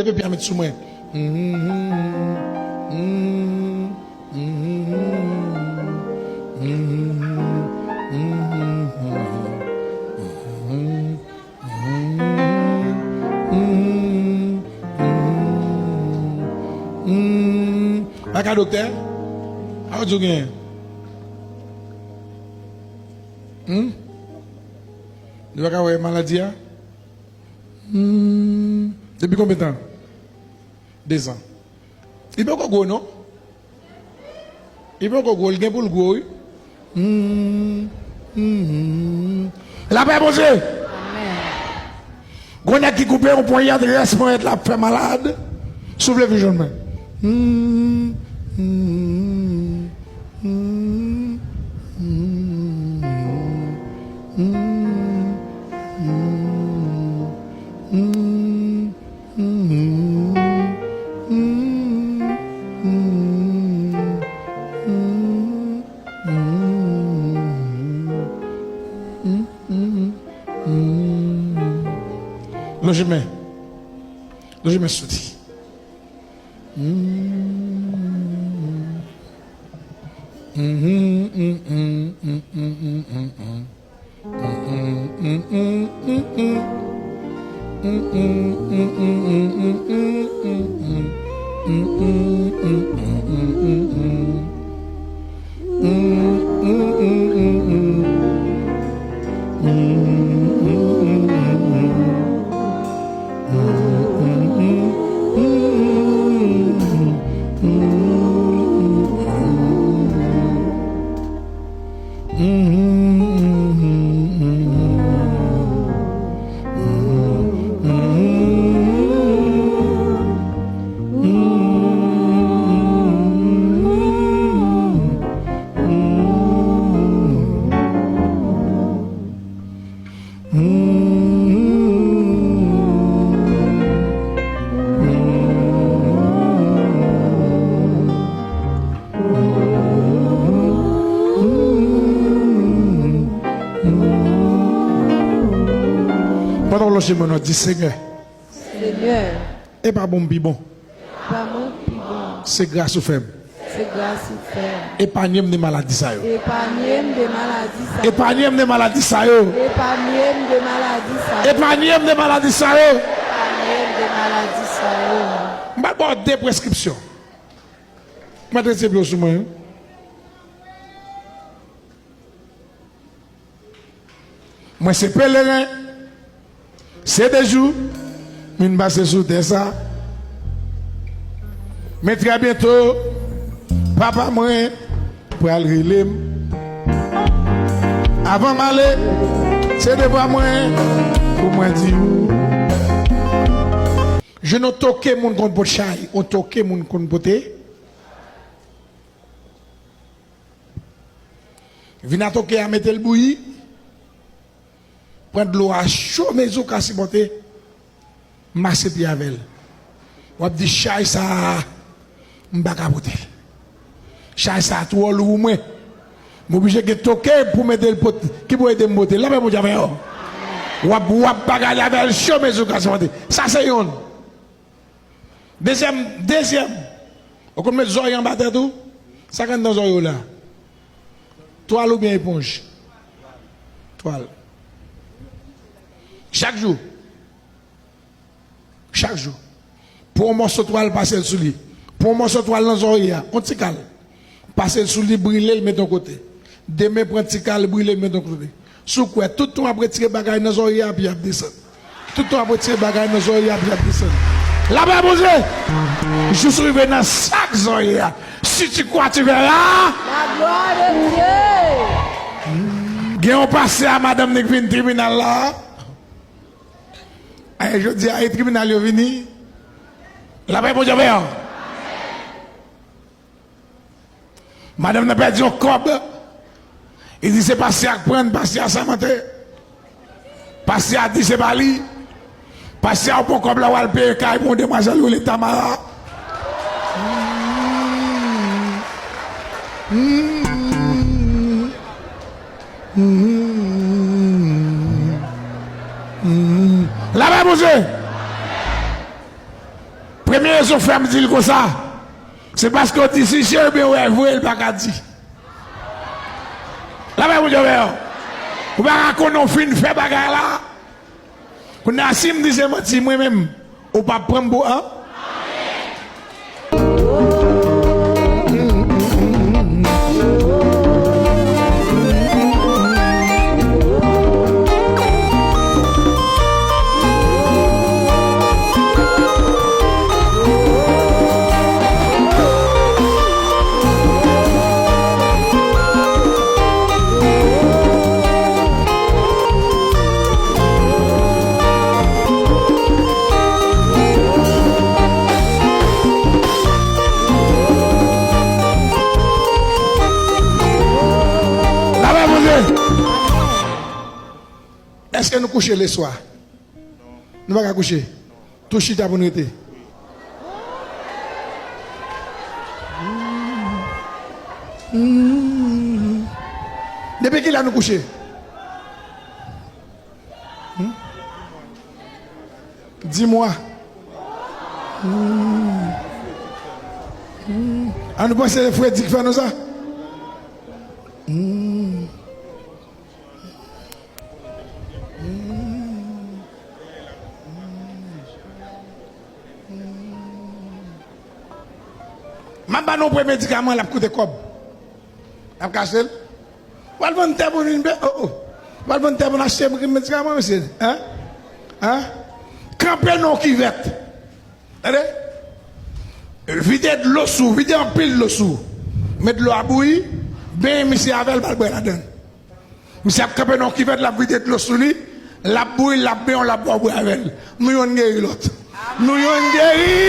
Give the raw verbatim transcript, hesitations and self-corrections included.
Leve pye a, met sou mwen. Pa ka doktè? A ou di w genyen? Hmm? Li pa ka wè maladi a? Hmm. Depi konbyen tan? Dezan. Li poko gwo, non. Li poko gwo, li gen pou l gwo, wi. Hmm. Hmm. Lapè Bondye! Amèn. Gwo nèg ki koupe yon ponyèt, rès ponyèt la ap fè malad. Si w vle vin jwenn mwen. Hmm. Hmm. Hmm. Lonje men. Lonje men sou li. Pandan w lonje men w, di, Senyè, Senyè, e pa bon m pi bon. Pa mwen pi bon. Se gras ou fè m. Se gras ou fè m. Epanye m de maladi sa yo. Epanye m de maladi sa yo. Epanye m de maladi sa yo. Epanye m de maladi sa yo. Epanye m de maladi sa yo. Epanye m de maladi sa yo. M pral ba w de preskripsyon. M ap rete pye w sou mwen, wi. Mwen se peleren, se de jou m vin pase sou tè sa. Men trè byento, papa mwen pral rele m. Avan m ale, se devwa mwen pou mwen di ou. Jwenn yon toke moun konn pot chay, yon toke moun konn pote. Vin a toke a, mete l bouyi. Pran dlo a cho mezi w ka sipòte. Mase pye avè l. W ap di, chay sa a, m pa ka pote l. Chay sa a twò lou pou mwen. M oblije gen toke pou m ede l pote, ki pou ede m pote l. Lapè Bondye avè w. W ap, w ap bagay avè l cho mezi w ka sipòte. Sa se yonn. Dezyèm, dezyèm. Ou konn met zòrye anba tèt ou? Sa k anndan zòrye w la? Twal oubyen eponj? Twal. Chak jou. Chak jou. Pran yon mòso twal, pase l sou li. Pran yon mòso twal nan zòrye a, yon ti kal. Pase l sou li, brile l, met yon kote. Demen, pran ti kal, brile l, met yon kote. Si w kwè, tout tan w ap retire bagay nan zòrye a, pye ap desann. Tout tan w ap retire bagay nan zòrye a, pye ap desann. Lapè Bondye! Jis w rive nan sak zòrye a. Si tu crois, tu verras. La gloire de Dieu. Gen yon pastè a madanm li k vin tribinal la. Ay, jodi a, e tribinal yo vini. Lapè Bondye avè w. Madanm nan pèdi yon kòb. Li di se pastè a k pran l, pastè a samante. Pastè a di se pa li. Pastè a pran kòb la, w al peye kay pou yon demwazèl yo rele Tamara. Lapè Bondye. Premye rezon fè m di l konsa, se paske w di si Cherubin wè vre, l pa ka di. Lapè Bondye avè w. Ou pa ka konnen w fin fè bagay la. Kounye a, si m di se manti, mwen menm, ou p ap pran m pou an? Lapè Bondye. Èske nou kouche leswa? Nou pa ka kouche. Tou chita pou n rete. Depi kilè nou kouche? Hmm? Di mwa. Hmm. Hmm. An nou panse se fredi k fè nou sa? Hmm. Hmm. Hmm. Hmm. M ap ba nou premye medikaman, l ap koute kòb. L ap kache l. W al vann tè pou vin pe, oh, oh. W al vann tè pou n achte medikaman, mesye. Hein? Hein? Kanpe nan yon kivèt. Tande? Vide dlo sou, vide anpil dlo sou. Met dlo a bouyi, benyen misye avè l, ba l bwè ladan l. Misye ap kanpe nan yon kivèt, l ap vide dlo sou li, l ap bouyi, l ap benyen w, l ap bwè avè l. Nou yonn geri lòt. Nou yonn geri,